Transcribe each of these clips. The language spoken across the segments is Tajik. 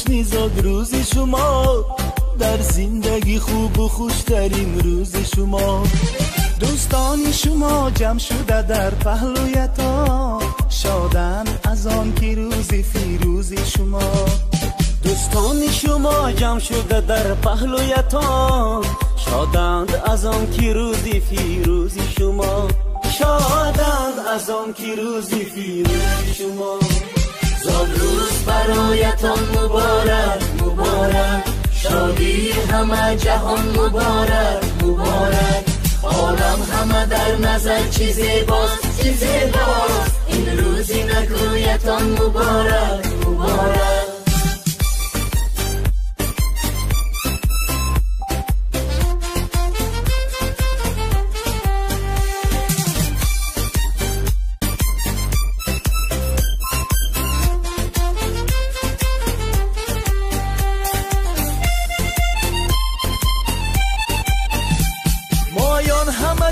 ҷашни зодрӯзи шумо, дар зиндагӣ хубу хуштарин рӯзи шумо. Дӯстони шумо ҷамъ шуда дар паҳлӯятон, шоданд аз он ки рӯзи фирӯзи шумо. Дӯстони шумо ҷамъ шуда дар паҳлӯятон, шоданд аз он ки рӯзи фирӯзи шумо. Шоданд аз он ки рӯзи фирӯзи шумо. Зодрӯз бароятон муборак, муборак, шодии ҳама ҷаҳон муборак, муборак. Олам ҳама дар назар чӣ зебост, чӣ зебост, ин рӯзи накӯятон муборак, муборак.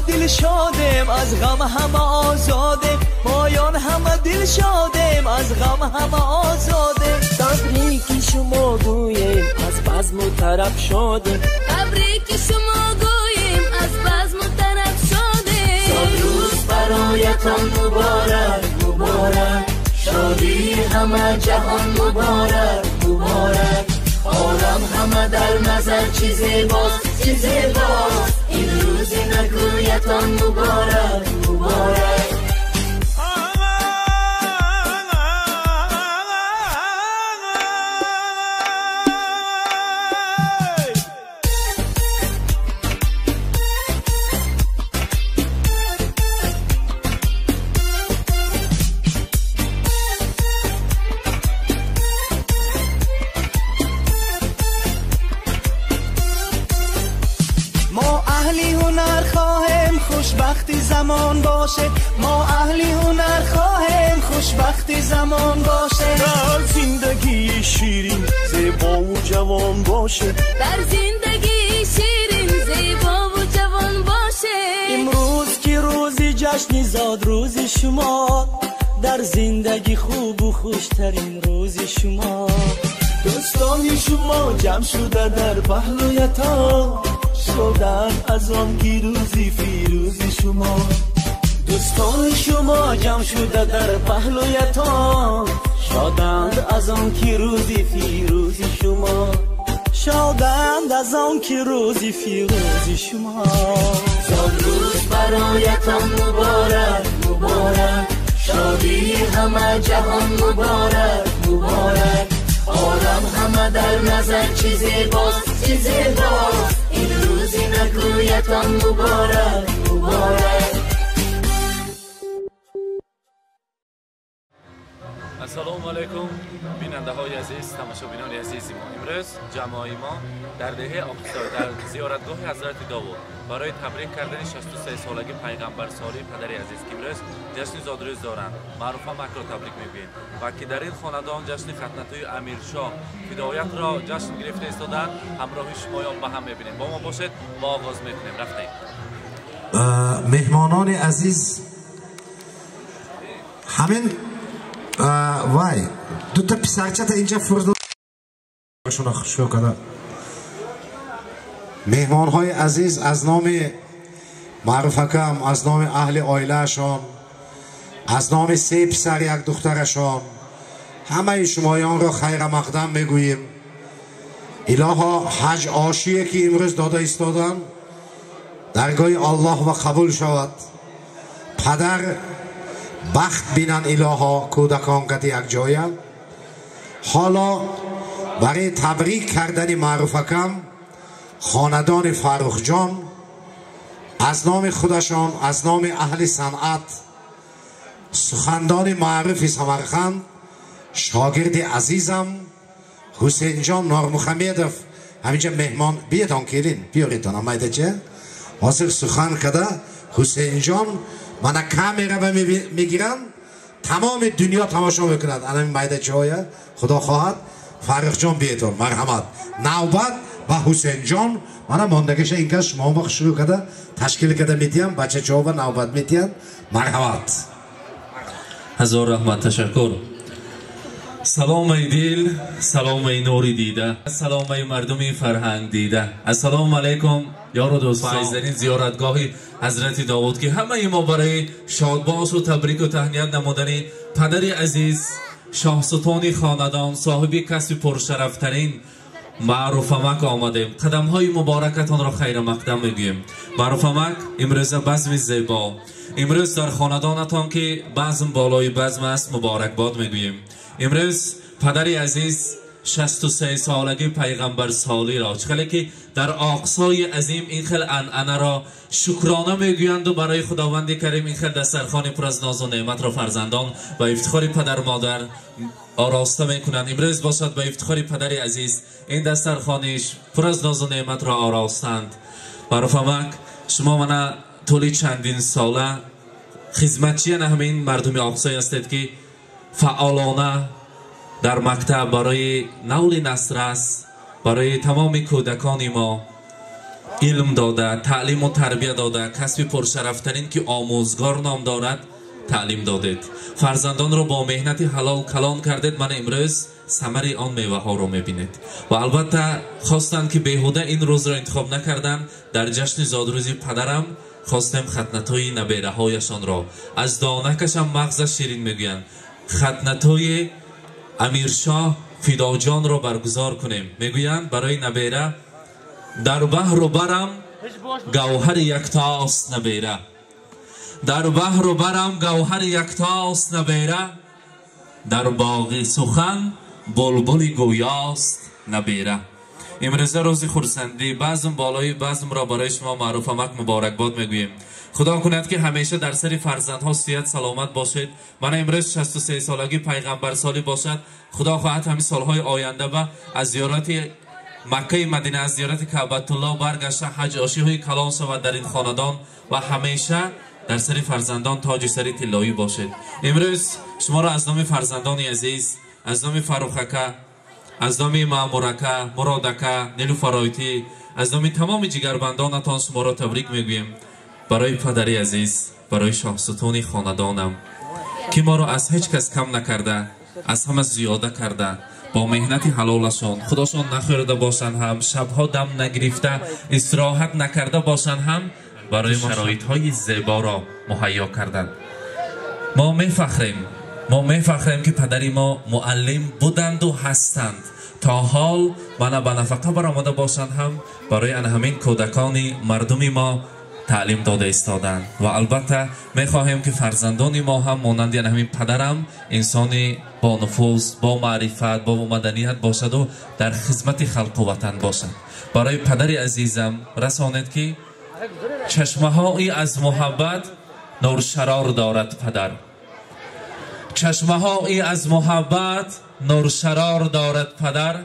Дилшодем аз ғам ҳама озодем, моён ҳама дилшодем аз ғам ҳама озодем. Табрики шумо гӯем аз базму тараб шодем, табрики шумо гӯем аз базму тараб шодем. Зодрӯз бароятон муборак, муборак, шодии ҳама ҷаҳон муборак, муборак. Олам ҳама дар назар чӣ зебост, чӣ зебост, ин рӯзи накӯятон муборак, муборак. Хушбахти замон боше, мо аҳли ҳунар хоҳем, хушбахти замон боше. Дар зиндагии ширин зебову ҷавон боше, дар зиндагии ширин зебову ҷавон боше. Имрӯз ки рӯзи ҷашни зодрӯзи шумо, дар зиндагӣ хубу хуштарин рӯзи шумо. Дӯстони шумо ҷамъ шуда дар паҳлӯятон, шоданд аз он ки рӯзи фирӯзи шумо. Дӯстони шумо ҷамъ шуда дар паҳлӯятон, шоданд аз он ки рӯзи фирӯзи шумо. Шоданд аз он ки рӯзи фирӯзи шумо. Зодрӯз бароятон муборак, муборак, шодии ҳама ҷаҳон муборак, муборак. Олам ҳама дар назар чӣ зебост, чӣ зебост, ин рӯзи накӯятон муборак, муборак. Ассалому алайкум, бинандаҳои азиз, тамошобинони азизи мо. Имрӯз ҷамоаи мо дар деҳаи Оқсой, дар зиёратгоҳи ҳазрати Довуд барои табрик кардани 63-солаги пайғамбарсолии падари азиз, ки имрӯз ҷашни зодрӯз доранд, Маъруфа Макро табрик мегӯем ва ки дар ин хонадон ҷашни хатнатӯи Амиршоҳ Ҳидоятро ҷашн гирифта истоданд, ҳамроҳи шумоён ба ҳам мебинем. Бо мо бошед, мо оғоз мекунем. Рафтем. Меҳмонони азиз, ҳамин вай дута писарчата инҷа фурдошона хушрӯ када. Меҳмонҳои азиз, аз номи Маъруфакам, аз номи аҳли оилаашон, аз номи се писар як духтарашон ҳамаи шумоёнро хайрамақдам мегӯем. Илоҳо ҳаҷ ошие ки имрӯз дода истоданд даргоҳи Аллоҳ ва қабул шавад. Падар бахт бинанд илоҳо, кӯдакон кати якҷоя. Ҳоло барои табрик кардани Маъруфакам хонадони Фаррухҷон аз номи худашон, аз номи аҳли санъат, сухандони маъруфи Самарқанд, шогирди азизам Ҳусейнҷон Нормухамедов ҳаминҷа меҳмон. Биетон, келин биёритон амайдача. Ҳозир сухан када Ҳусейнҷон мана камера ба мегиранд, тамоми дунё тамошо мекунад анами майдачаҳоя. Худо хоҳад Фаррухҷон биетон, марҳамат. Навбат ба Ҳусейнҷон. Мана мондагиша ин кас шумо шурӯъ када ташкил када медиҳам, бачачаҳо ба навбат медиҳанд. Марҳамат. Ҳазор раҳмат, ташаккур. Салом эй дил, салом эй нури дида, салом эй мардуми фарҳанг дида. Ассалому алайкум ёру дӯстон. Файздарин зиёратгоҳи ҳазрати Довуд, ки ҳамаи мо барои шодбошу табрику таҳният намудани падари азиз, шоҳсутони хонадон, соҳиби касби пуршарафтарин Маъруфамак омадем. Қадамҳои муборакатонро хайрамақдам мегӯем. Маъруфамак, имрӯза базми зебо, имрӯз дар хонадонатон, ки базм болои базм аст, муборакбод мегӯем. Имрӯз падари азиз 63 солаги пайғамбарсолиро, чӣ ки дар Оқсои азим ин хел анъанаро шукрона мегӯянду барои Худованди Карим ин хел дастархони пур аз нозу неъматро фарзандон ба ифтихори падару модар ороста мекунанд. Имрӯз бошад, ба ифтихори падари азиз ин дастархониш пур аз нозу неъматро оростанд. Маъруфамак, шумо мана тӯли чандин сола хизматчиян ҳамин мардуми Оқсой ҳастед, ки фаъолона дар мактаб барои навли насрас, барои тамоми кӯдакони мо илм дода, таълиму тарбия дода, касби пуршарафтарин, ки омӯзгор ном дорад, таълим додед, фарзандонро бо меҳнати ҳалол калон кардед. Мана имрӯз самари он меваҳоро мебинед. Ва албатта хостанд, ки беҳуда ин рӯзро интихоб накарданд. Дар ҷашни зодрӯзи падарам хостем хатнатои набераҳояшонро, аз донакашам мағзаш ширин мегӯянд, хатнатои Амиршоҳ Фидоҷонро баргузор кунем. Мегӯянд, барои набера: дар баҳру барам гавҳари яктост набера, дар баҳру барам гавҳари яктост набера, дар боғи сухан булбули гӯёст набера. Имрӯза рӯзи хурсандӣ, базм болои базмро барои шумо, Маъруфамак, муборакбод мегӯем. Худо кунад, ки ҳамеша дар сари фарзандҳо сиҳат саломат бошед. Мана имрӯз 63 солагӣ пайғамбарсолӣ бошад, Худо хоҳад, ҳамин солҳои оянда ба аз зиёрати Маккаи Мадина, аз зиёрати Каъбатулло баргашта, ҳаҷ ошиҳои калон шавад дар ин хонадон ва ҳамеша дар сари фарзандон тоҷи сари тиллоӣ бошед. Имрӯз шуморо аз номи фарзандони азиз, аз номи Фаррухака, аз номи Маъмурака, Муродака, Нилуфаройтӣ, аз номи тамоми ҷигарбандонатон шуморо табрик мегӯем. Барои падари азиз, барои шоҳсутуни хонадонам, ки моро аз ҳеҷ кас кам накарда, аз ҳама зиёда карда, бо меҳнати ҳалолашон, худошон нахӯрда бошанд ҳам, шабҳо дам нагирифта, истироҳат накарда бошанд ҳам, барои мо шароитҳои зеборо муҳайё карданд. Мо мефахрем, мо мефахрем, ки падари мо муаллим буданду ҳастанд. То ҳол мана ба нафақа баромада бошанд ҳам, барои ана ҳамин кӯдакони мардуми мо таълим дода истоданд. Ва албатта мехоҳем, ки фарзандони мо ҳам монанди ана ҳамин падарам инсони бонуфуз, бо маърифат, бо маданият бошаду дар хизмати халқу ватан бошад. Барои падари азизам расонед, ки чашмаҳои аз муҳаббат нуршарор дорад падар, чашмаҳои аз муҳаббат нуршарор дорад падар,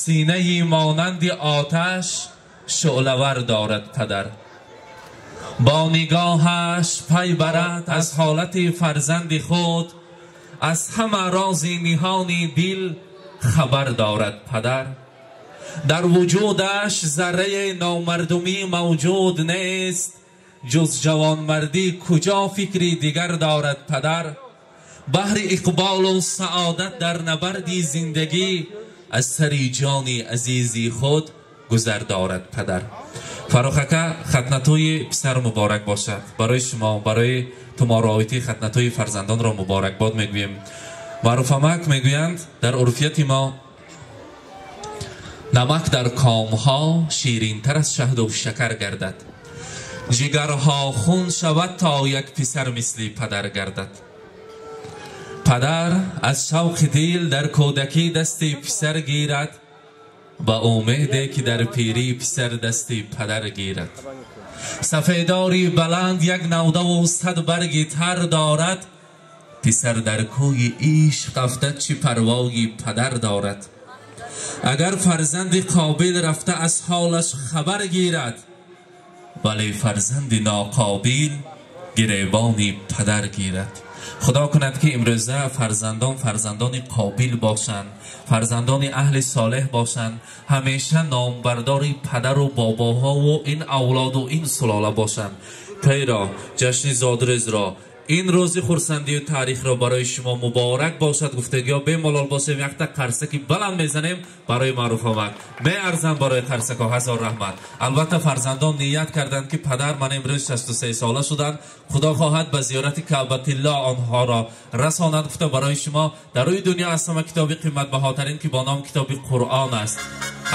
синаи монанди оташ шӯълавар дорад падар. Бо нигоҳаш пай барад аз ҳолати фарзанди худ, аз ҳама рози ниҳони дил хабар дорад падар. Дар вуҷудаш зарраи номардумӣ мавҷуд нест, ҷуз ҷавонмардӣ куҷо фикри дигар дорад падар. Баҳри иқболу саодат дар набарди зиндагӣ аз сари ҷони азизи худ гузар дорад падар. Фаррухака, хатнатои писар муборак бошад барои шумо, барои тумороити хатнатои фарзандонро муборакбод мегӯем. Маъруфамак, мегӯянд, дар урфияти мо намак дар комҳо ширинтар аз шаҳду шакар гардад, ҷигарҳо хун шавад, то як писар мисли падар гардад. Падар аз шавқи дил дар кӯдакӣ дасти писар гирад, ба умеде ки дар пирӣ писар дасти падар гирад. Сафедори баланд як навдаву 100 барги тар дорад, писар дар кӯи ишқ афтад, чӣ парвои падар дорад. Агар фарзанди қобил рафта аз ҳолаш хабар гирад, вале фарзанди ноқобил гиребони падар гирад. Худо кунад, ки имрӯза фарзандон фарзандони қобил бошанд, фарзандони аҳли солеҳ бошанд, ҳамеша номбардори падару бобоҳову ин авлоду ин сулола бошанд. Тайро ҷашни зодрӯзро Ин рӯзи хурсандию таърихро барои шумо муборак бошад гуфтагиҳо бемалол бошем, якта қарсаки баланд мезанем барои Маъруфамак. Меарзам барои қарсакҳо, ҳазор раҳмат. Албатта фарзандон ният карданд ки падар ман имрӯз 63 сола шуданд, худо хоҳад ба зиёрати Каъбатилло онҳоро расонад гуфта барои шумо дар рӯи дунё аз ҳама китоби қиматбаҳотарин ки бо ном китоби Қуръон аст,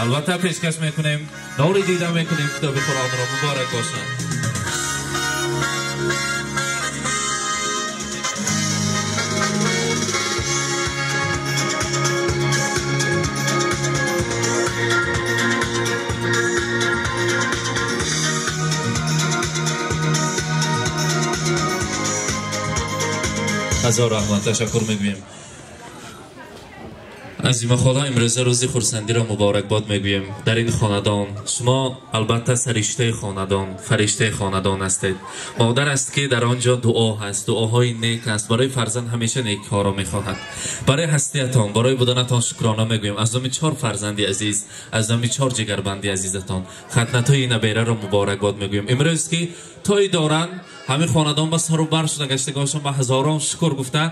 албатта пешкаш мекунем, нури дида мекунем китоби Қуръонро. Муборак бошад. Ҳазор раҳмат, ташаккур мегӯем. Азима хола, имрӯза рӯзи хурсандиро муборакбод мегӯем дар ин хонадон. Шумо албатта сариштаи хонадон, фариштаи хонадон ҳастед. Модар аст ки дар он ҷо дуо ҳаст, дуоҳои нек аст. Барои фарзанд ҳамеша некиҳоро мехоҳад. Барои ҳастиятон, барои буданатон шукрона мегӯем. Аз номи 4 фарзанди азиз, аз номи 4 ҷигарбанди азизатон хатнатои набераро муборакбод мегӯем. Имрӯз ки той доранд, ҳамин хонадон ба сару бар шуда гаштагошон ба ҳазорон шукр гуфта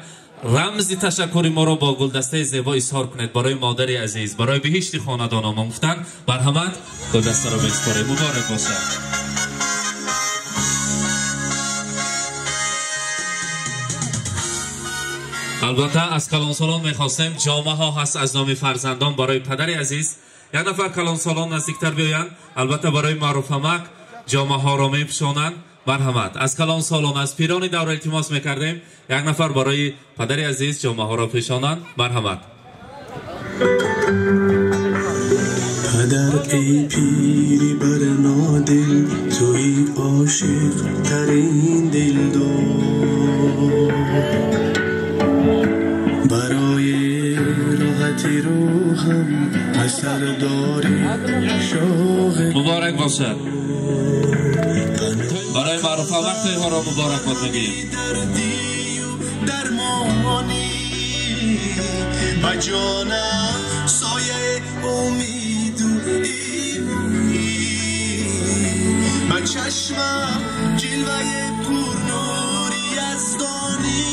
рамзи ташаккури моро бо гулдастаи зебо изҳор кунед барои модари азиз, барои биҳишти хонадономон гуфтанд. Марҳамат, гулдастаро месупорем. Муборак бошад. Албатта аз калонсолон мехостем, ҷомаҳо ҳаст аз номи фарзандон барои падари азиз. Як нафар калонсолон наздиктар биёянд, албатта барои Маъруфамак ҷомаҳоро мепӯшонанд. Марҳамат, аз калонсолон, аз пирони давра илтимос мекардем, як нафар барои падари азиз ҷомаҳоро пӯшонанд. Марҳамат. Падар эй пири барнодил, туи ошиқтарин дилдор, барои роҳати рӯҳам асар дори шоғ. Муборак бошад. Барои Маъруфа вақтҳоро муборак бод мегӯем. Дармонӣ ба ҷонам сояи умиду имонӣ, ба чашмам ҷилваи пурнури яздонӣ.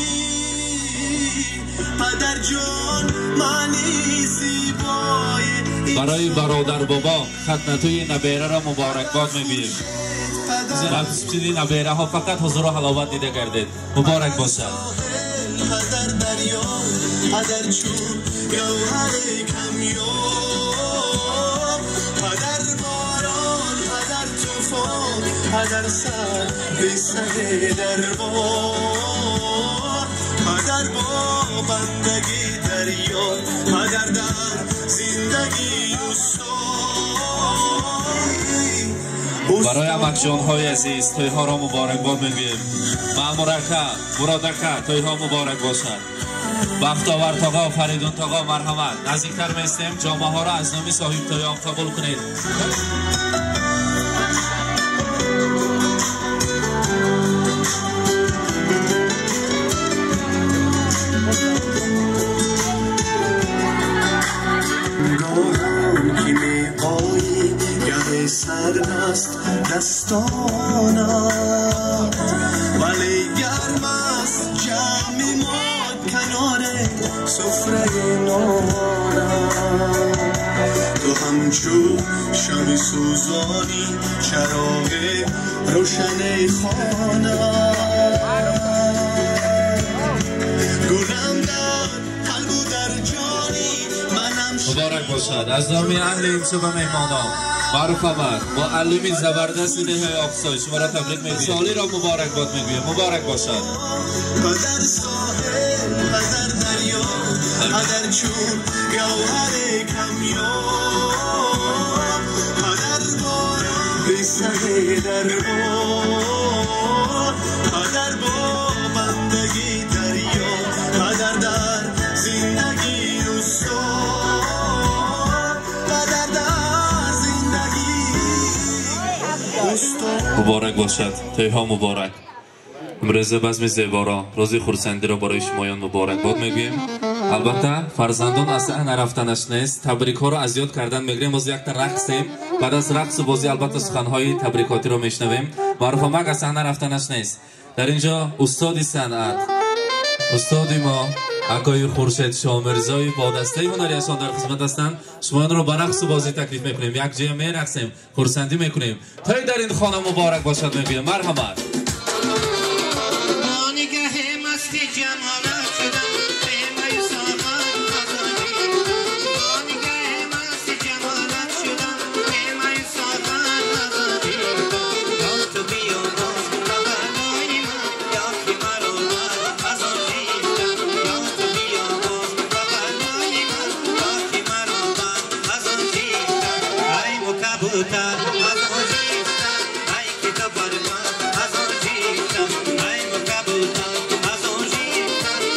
Падарҷон маъни зебои. Барои бародар бобо хатнатои набераро муборакбод мегӯем. Рафтини набераҳо фақат ҳузуру ҳаловат дида гардед. Муборак бошад. Падар дарё, падар чун гавҳари камёб, падар борон, падар тӯфон, падар сар бисари дарбор, падар бо бандагӣ дарё, падар дар зиндагӣ устод. Барои амакҷонҳои азиз тойҳоро муборакбод мегӯем. Маъмурака, Муродака, тойҳо муборак бошад. Бахтовар тоға, Фаридун тоға, марҳамат. Наздиктар меистем, ҷомаҳоро аз номи соҳибтоён қабул кунед. Гоҳам ки меоӣ гар сардаст дастонат, вале гарм аст ҷамъи мо канори суфраи нонат. Ту ҳамчу шами сӯзонӣ чароғи рӯшани хона, гулам дар қалбу дар ҷони манам. Муборак бошад. Аз номи аҳли имсу ба меҳмонон Маъруфамак, муаллими забардасти деҳаи Оқсой шуморо табрик мегӯем. Солиро муборакбод мегӯем. Муборак бошад. Падар соҳил, падар дарё, падар чун гавҳари камёб, падар борон бисари дарбор, падар бо бандагӣ дарё, падар дар зиндагӣ устод, падар дар зиндагӣ устод. Муборак бошад, тойҳо муборак. Имрӯза базми зеборо, рӯзи хурсандиро барои шумоён муборакбод мегӯем. Албатта фарзандон аз саҳна рафтанаш нест, табрикҳоро аз ёд кардан мегирем. Боз якта рақсем, баъд аз рақсу бозӣ албатта суханҳои табрикотиро мешнавем. Маъруфамак аз саҳна рафтанаш нест. Дар инҷо устоди санъат, устоди мо акои Хуршед Шомирзоев бо дастаи ҳунарияшон дар хизмат ҳастанд. Шумоёнро ба рақсу бозӣ таклиф мекунем, якҷоя мерақсем, хурсандӣ мекунем. Той дар ин хона муборак бошад мегӯям. Марҳамат. Аз он ҷита, ай мукабутар, аз он ҷита.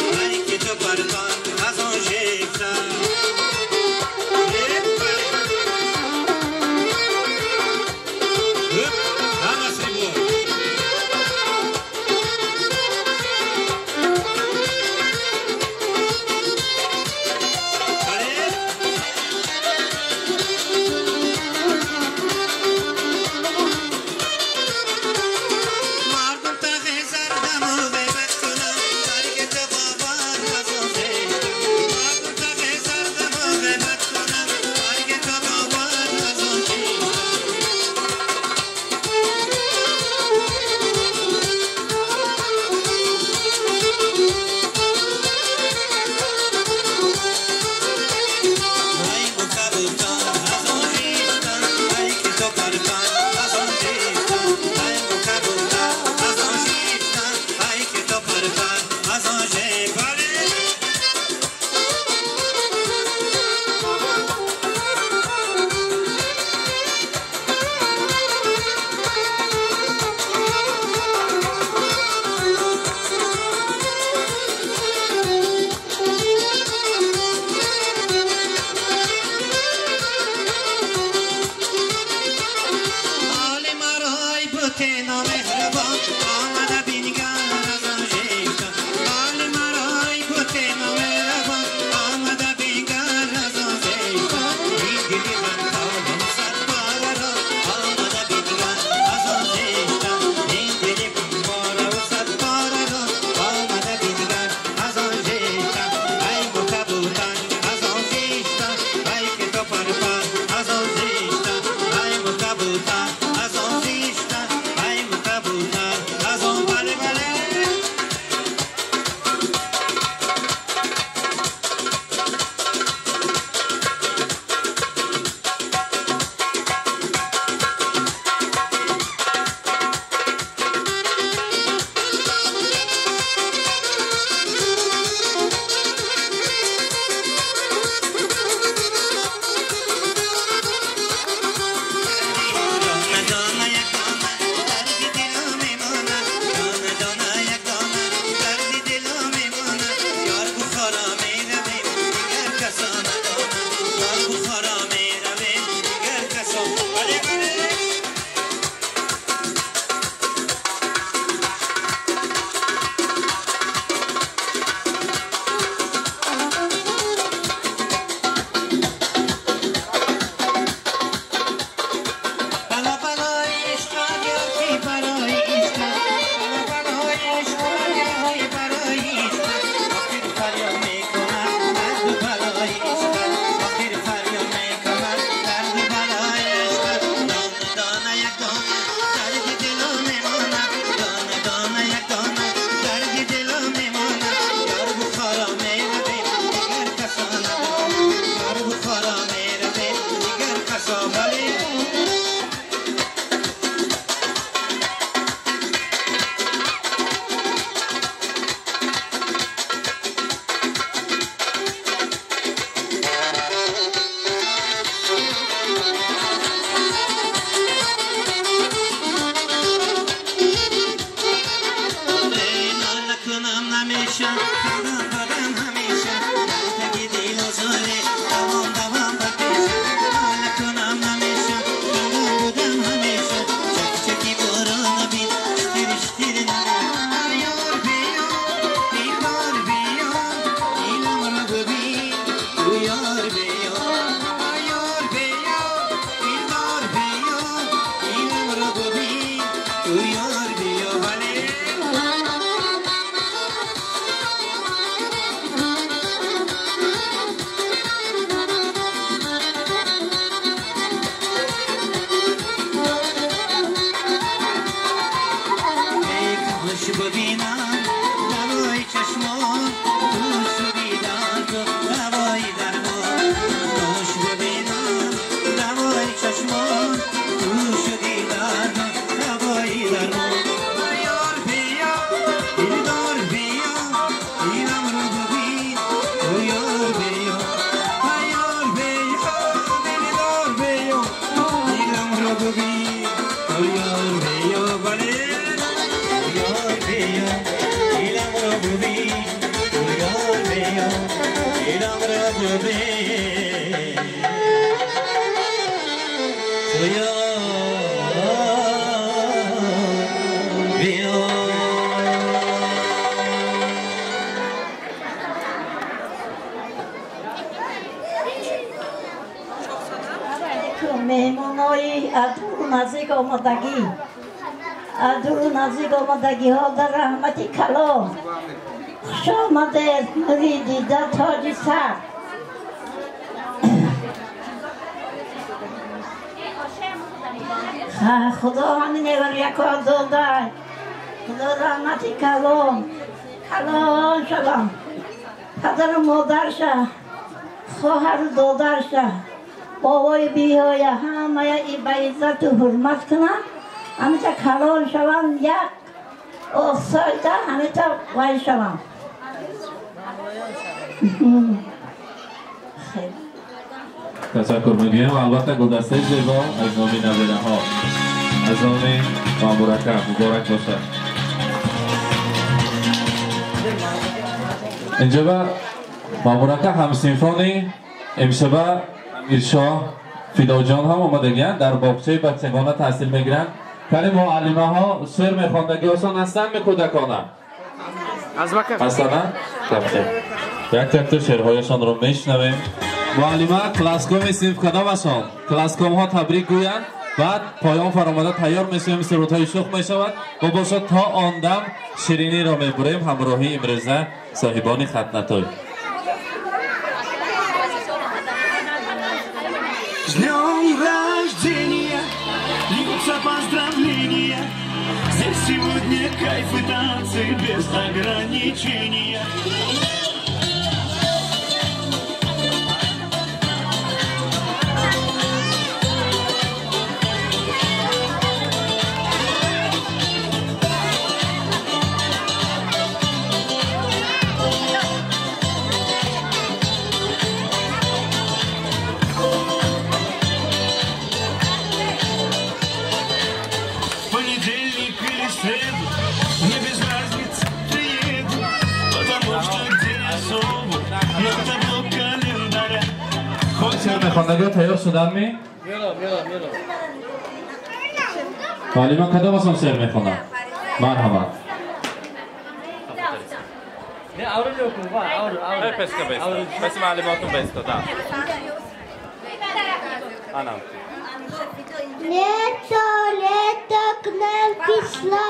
بیا بیا. меҳмонои аз дуру наздик омадагӣ, аз дуру наздик омадагиҳо дар раҳмати калом хуш омадед, нури дида тоҷи сар. Худо ҳамин яко дода, Худо раҳмати калом калон шавам, падару модарша, хоҳару додарша, бобои биҳоя ҳамая ба иззату ҳурмат кунам, ҳамита калон шавам, як офсойда ҳамита вай шавам. Ташаккур мегӯям. Албатта гулдастаи зебо аз номи набераҳо, аз номи мамурака муборак бошад. Инҷо ба мамурака ҳамсинфони имшаба Амиршоҳ Фидоҷон ҳам омадагиянд, дар боғчаи бачагона таҳсил мегиранд. Кани муаллимаҳо шеър мехондагиҳошон ҳастанд кӯдакона? Ҳастанд? Як якто шеърҳояшонро мешунавем. Муаллима класскоми синф кадомашон? Класскомҳо табрик гӯянд, баъд поён фаромада тайёр мешавем, сурудҳои шух мешавад ва бошад то он дам шириниро мебурем ҳамроҳи имрӯза соҳибони хатнатой. С днем рождения, льются поздравления. Здесь сегодня кайф и танцы без ограничения. Мне без разницы, приеду, потому что день особый на табло календаря. Шеърмехондагиҳо тайёр шуданд ми? Муаллима кадомашон шеър мехонад? Марҳамат. Паси маълумотон беистода. Анам. Лето, лето к нам пришло,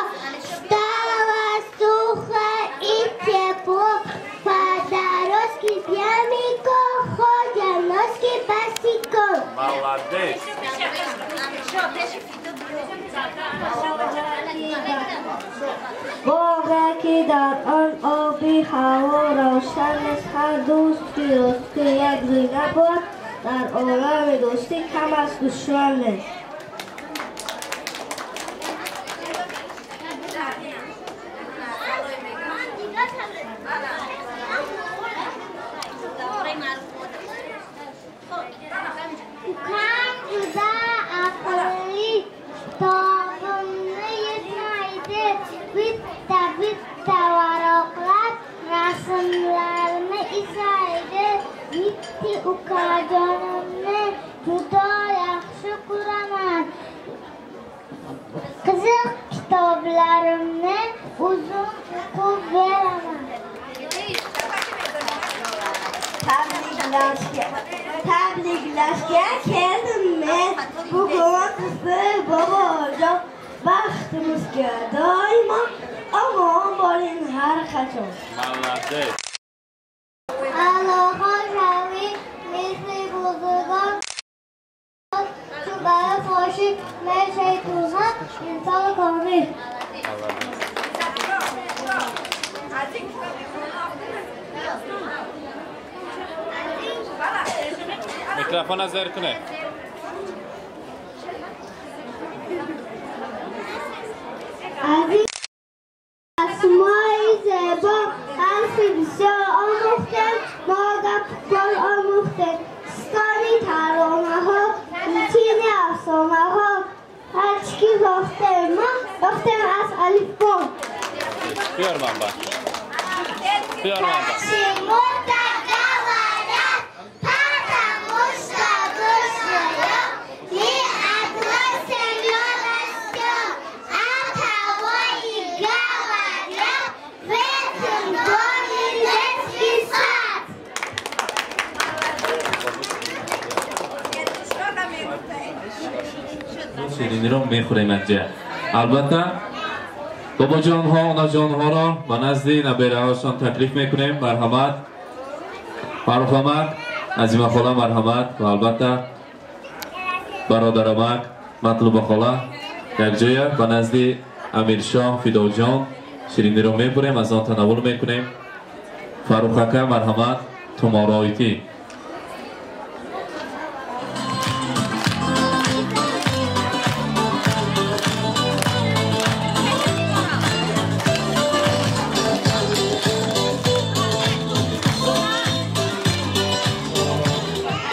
стало сухо и тепло. По дорожке прямиком ходят носки босиком. Молодец! Боғе ки дар он оби ҳаво равшан аст, ҳар дӯст ки ростӣ як рӯй набод, дар олами дӯстӣ кам аст душман нест. Ukam juda aqlli, kitobimni yutmaydi, bitta-bitta varaqlab rasmlarni izlaydi. Bitti ukajonimni juda yaxshi ko'raman. Qiziq kitoblarimni o'zim o'qib beraman. Tabriklashga keldim men bugun sizni bobojon, baxtimizga doimo omon bo'ling har qachon. Молодец. Aloqa shavi mehri buzurgan чу барои фоши мешайтуҳам инсони комил. Микрофона зер кунед. Аз асмои зебо ҳарфи бисёр омӯхтем, мо гапкор омӯхтем. Стони таронаҳо, гулчини афсонаҳо, ҳарчи ки сохтем мо, сохтем аз алифбо. Биёр манба. Биёр манба. Потому что говорят, не одну Шириниро мехӯрем якҷоя. Албатта бобоҷонҳо, онаҷонҳоро ба назди набераҳошон таклиф мекунем. Марҳамат, Фаррухамак, Азима хола, марҳамат, ва албатта бародарамак Матлуба хола якҷоя ба назди Амиршоҳ Фидоҷон шириниро мебурем, аз он танаввул мекунем. Фаррухака, марҳамат, тумороитӣ.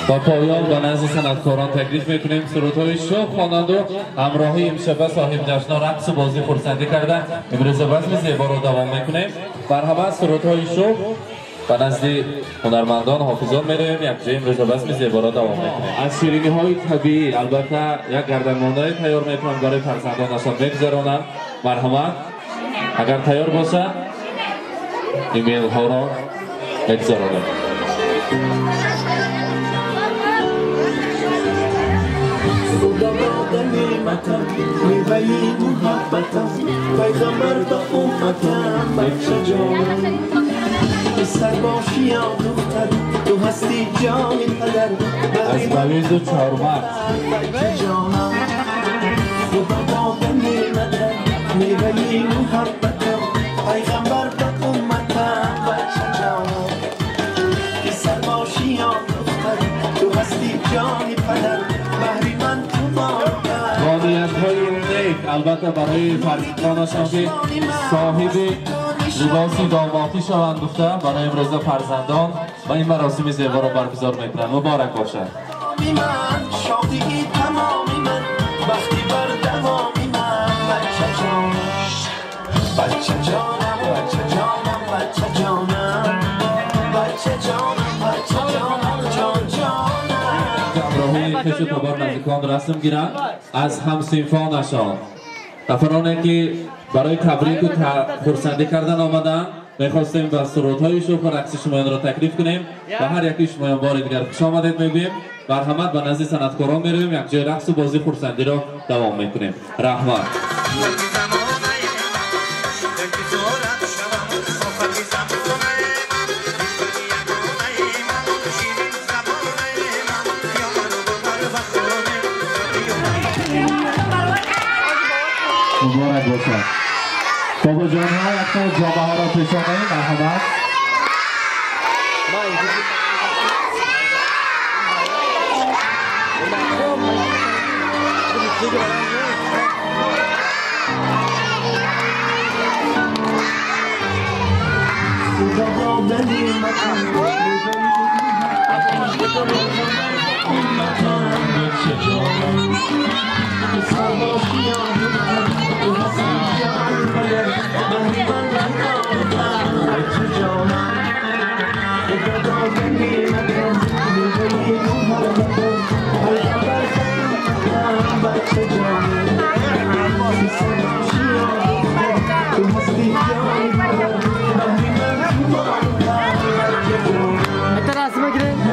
Ба поён ба назди санъаткорон таклиф мекунем. Сурудҳои шоҳ хонанду ҳамроҳи имшаба соҳиб ҷашно рақсу бозӣ хурсандӣ карда имрӯза базми зеборо давом мекунем. Марҳамат, сурудҳои шоҳ ба назди ҳунармандон, ҳофизон меравем, якҷоя имрӯза базми зеборо давом мекунем. Аз шириниҳои табиӣ албатта як гарданмондае тайёр мекунанд, барои фарзандонашон мегузаронанд. Марҳамат, агар тайёр бошад, имейлҳоро мегузаронем. خدا داده نعمتم، میوه محبتم، پیغمبر به امتم، بچه جانم، پسر باشی یا دختر، تو هستی جان پدر، از مویز و چهارمغز. بچه جانم، خدا داده نعمتم، میوه محبتم، پیغمبر به امتم، بچه جانم، پسر باشی یا دختر، تو هستی جان پدر، بهری من تو های نیک البته برای فرزندانشان که صاحب لباسی داماتی شوند گفته برای امروز فرزندان و این مراسم زیبا را برگزار میکنند. مبارک باشد. شادی تمامی من، وقتی بر دوامی من، بچه جانم، بچه جانم، بچه جانم، بچه جانم، بچه جانم، بچه جانم، جان جانم. همراهی خویش و تبار نزدیکان رسم گیرند از همصنفانشان، نفرانی که برای تبریک و خرسندی کردن آمدند. میخواستیم به سرودهای شوخ و رقص شمایان را تکلیف کنیم و هر یکی شمایان بار دیگر خوش آمدید میگوییم. مرحمت، به نزد صنعتکاران میرویم، یک جای رقص و بازی خرسندی را دوام میکنیم. رحمت. مبارک باشد. بابا جان ها یک تا جامعه ها را پیش آمدید. مرحمت. خدا داده نعمتم، امتم، بچه جانم، پسر باشی یا دختر، تو هستی جان پدر، بهری من تو بچه جانم، خدا داده نعمتم، میوه محبتم، پیغمبر امتم، بچه جانم، پسر باشی یا دختر، تو هستی جان پدر، بهری من تو بچه جانم،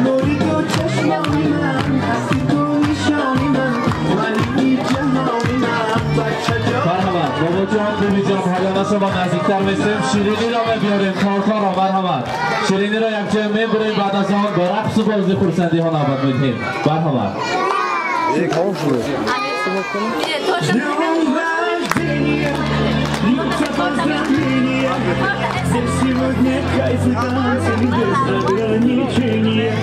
نوری تو چشمانی من، هستی تو نشانی من، ولی جهانی من، بچه جانم. مرحبا بابا جان، بیبی جان، حالا ما شما نزدیکتر میسیم، شیرینی را میبیاریم، تارتا را. مرحبا، شیرینی را یک جای میبریم، بعد از آن با رقص و بازی خرسندی ها نوبت میدهیم. مرحبا. С днем рождения, минута поздравления, здесь сегодня кайф и танцы без ограничения.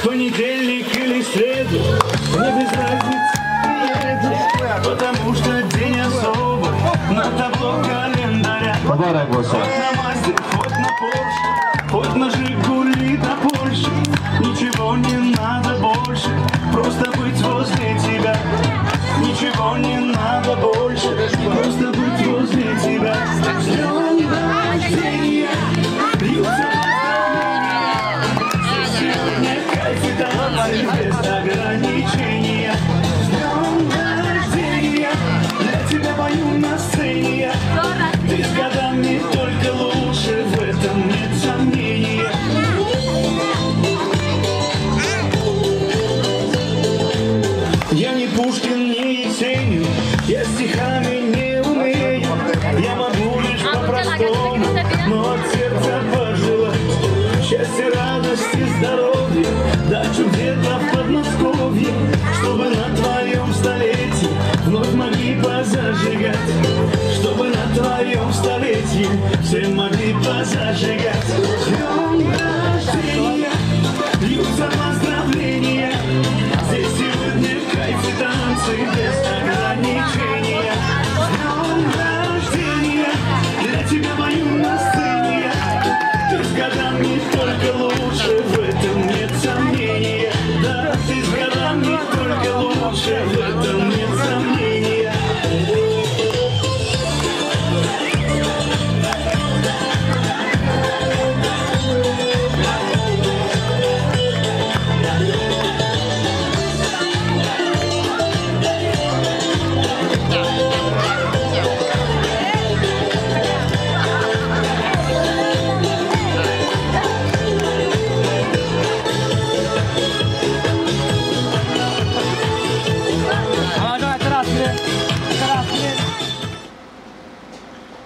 Понедельник или среду, мне без разницы, приеду, потому что день особый на табло календаря. Муборак бошад. Хоть на Мазде, хоть на Порше, хоть на Жигули до Польши, ничего не надо больше, просто быть возле тебя. Ничего не надо больше, просто быть возле тебя. С днем рождения, Все могли позажигать. С днем рождения, льются поздравления. Здесь сегодня кайф и танцы без ограничения. С днем рождения, для тебя пою на сцене. Ты с годами только лучше, в этом нет сомнения. Да, ты с годами только лучше, в этом нет сомнения.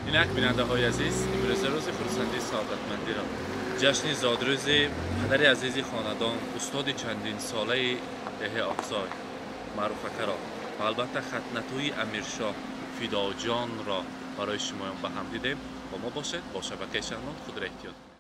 Инак бинандаҳои азиз, имрӯза рӯзи хурсандии саодатмандиро, ҷашни зодрӯзи падари азизи хонадон, устоди чандинсолаи деҳи Оқсой Маъруфакаро ва албатта хатнатӯи Амиршоҳ Фидоҷонро барои шумоён ба ҳам дидем. Бо мо бошед, бо шабакаи Шаҳнод худро эҳтиёт.